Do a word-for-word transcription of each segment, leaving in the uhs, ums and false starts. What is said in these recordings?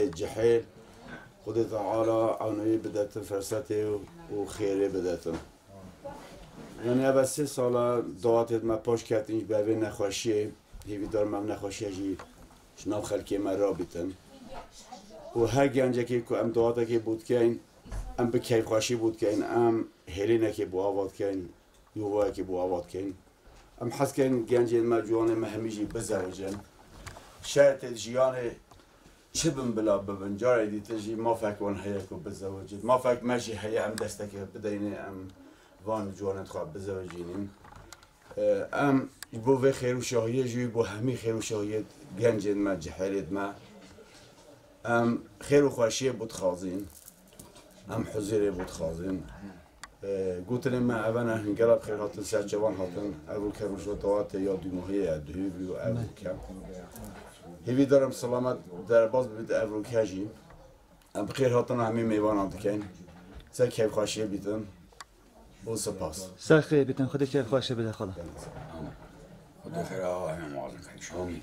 Xwedê cihêl, Xwedê Teala ewneyê bidetin, fersetê û, û xêrê bidetin. Yanî eve sê sala dawetê me paş ketin ji ber vê nexweşiyê, hêvîdar me ev nexweşiye jî ji nav xelkê me rabîtin. Û her gencekê ku em dawetekê bû dikeyn, em bi keyfxweşî bû dikeyn, em hêlînekê bû ava dikeyn, yuvayekê bû ava dikeyn. Em hez keyn gencên me, ciwanên me hemî jî bizewicin. Şertê di jiyanê çi bin bila bibin, carê dîtin jî mafek wan heye ku bizewicin. Mafek me jî heye, em desteke bideynê, em van ciwanên xwe bizewicînin. Em ji bo vê xêr û şahiyê jî, bo hemî xêr û şahiyê gencên me, cihêlêd me, em xêr û xweşiyê bo dixwazin, em huzûrê bo dixwazin. Gotinên me eve ne, hin gelek xêr hatin, ser çavan hatin, ev rûke rojda dawetê ya dûmahiyê ye, duhî bû ev rûke. Hêvîdar im silamet derbas bibit ev rûke jî. Em bi xêr hatina hemî mêvanan dikeyn. Ser keyfxweşiyê bîtin. Bol spas. Ser xêr bîtin, Xwedê keyfxweşî bide xala. Xwedê xêra hemî mazin kir. Amîn.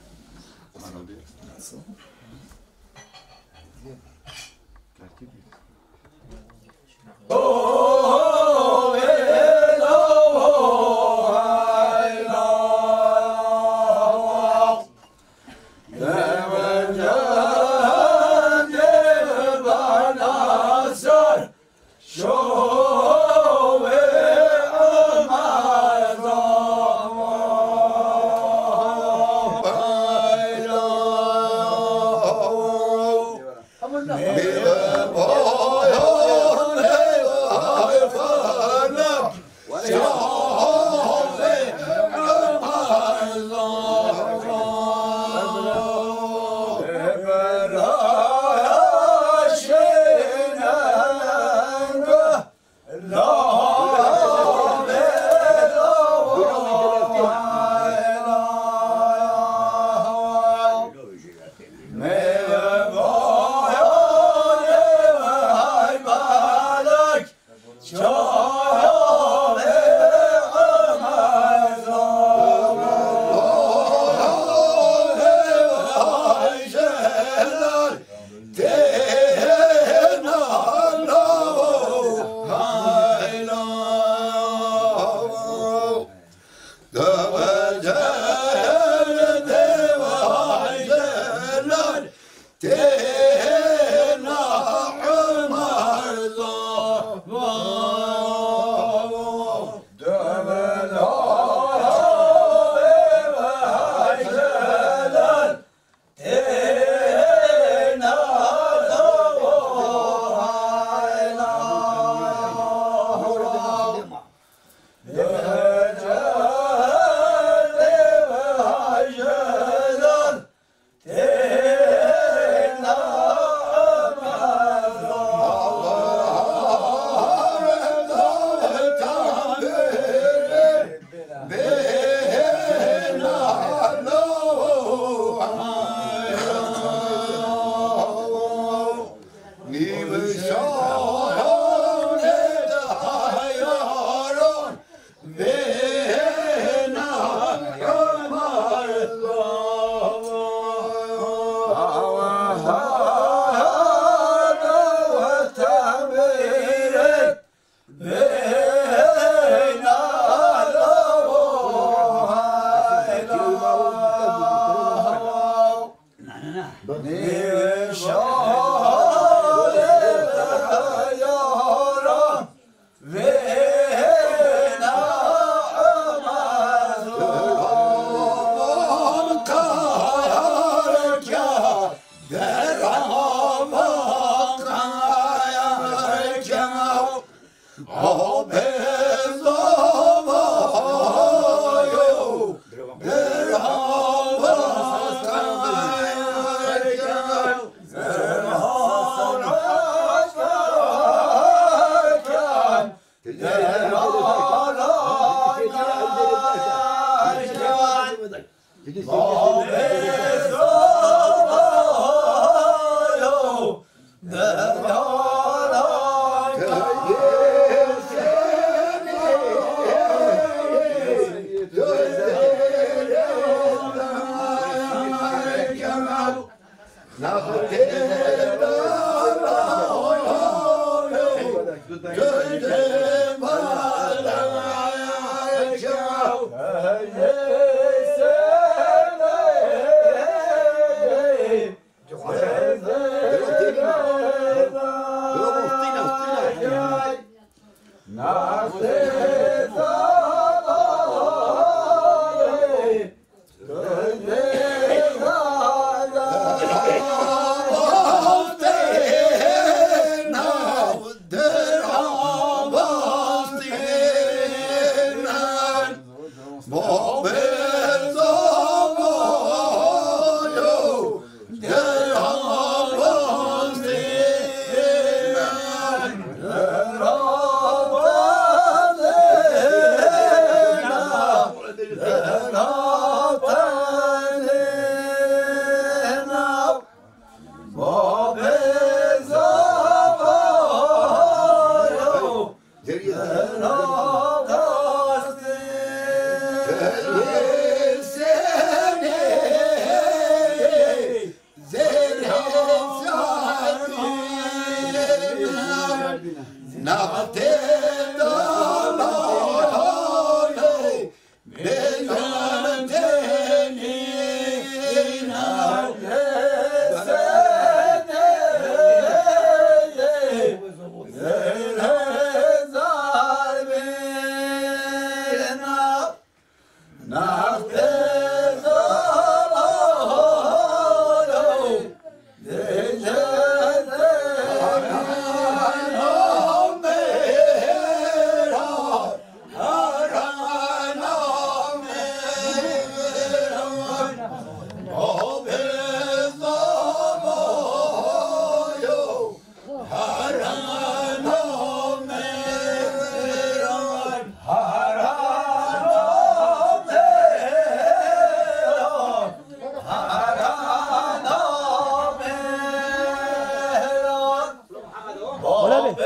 Wele be.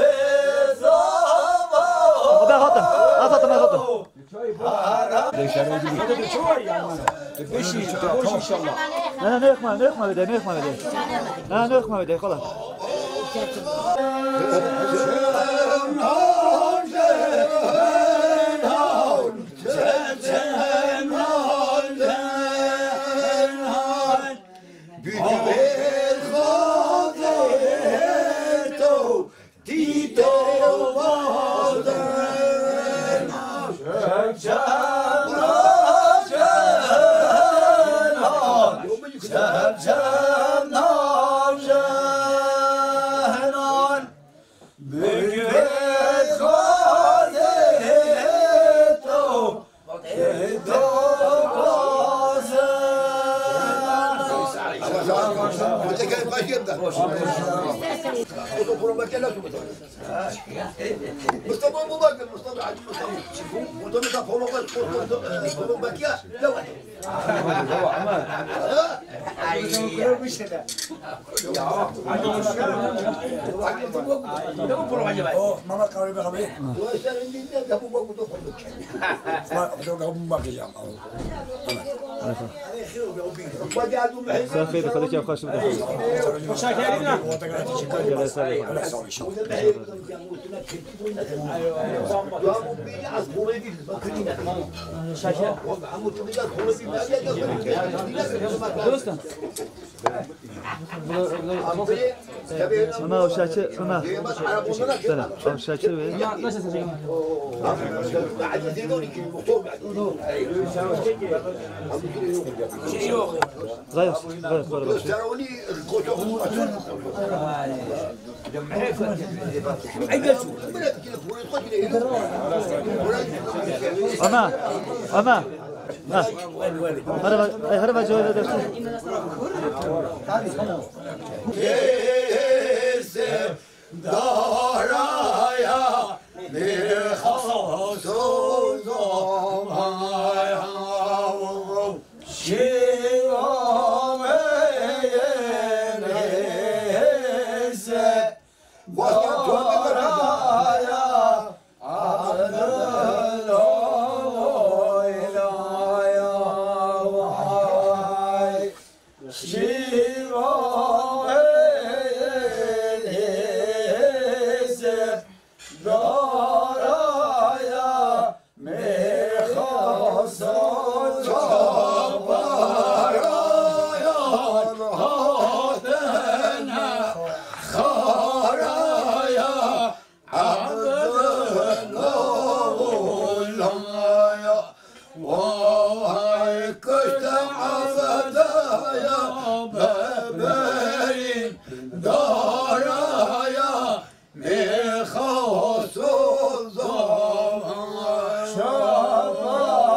O be hatin. Ez hatim, ez hatim. Beşi, beşi inşallah. Ne, ne, ne, ne, ne, ne, ne, ne, ne, ne, ne, ne, Mustafa Bubakir, Mustafa Hacı Mustafa. Mustafa Bubakir, Mustafa Bubakir. Ana o şaçı, ana. Sana, o şaçı ve. Gayos, gayos, gayos. Ana, ana. Ha. Hadi bak, ay, hadi bak, cevap edersin. Daraya bir hasıl olmaya. Vay kuşte ebedaya, beberîn daraya, mexasoza. Şefaraya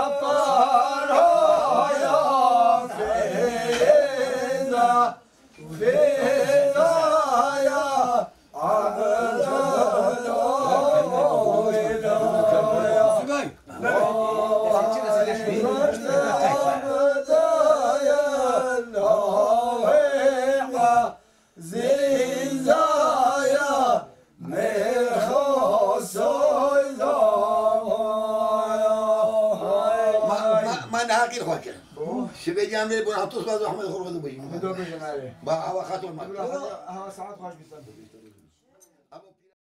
hatena xaraya, ebedaya. Ma, ma, ma neheqî xwe kirin. Şibê diyan vê bûn, heto spas Ahmed xwe xwe bûjî. Ba, awa xatir ma. Hawa saet xweş bî.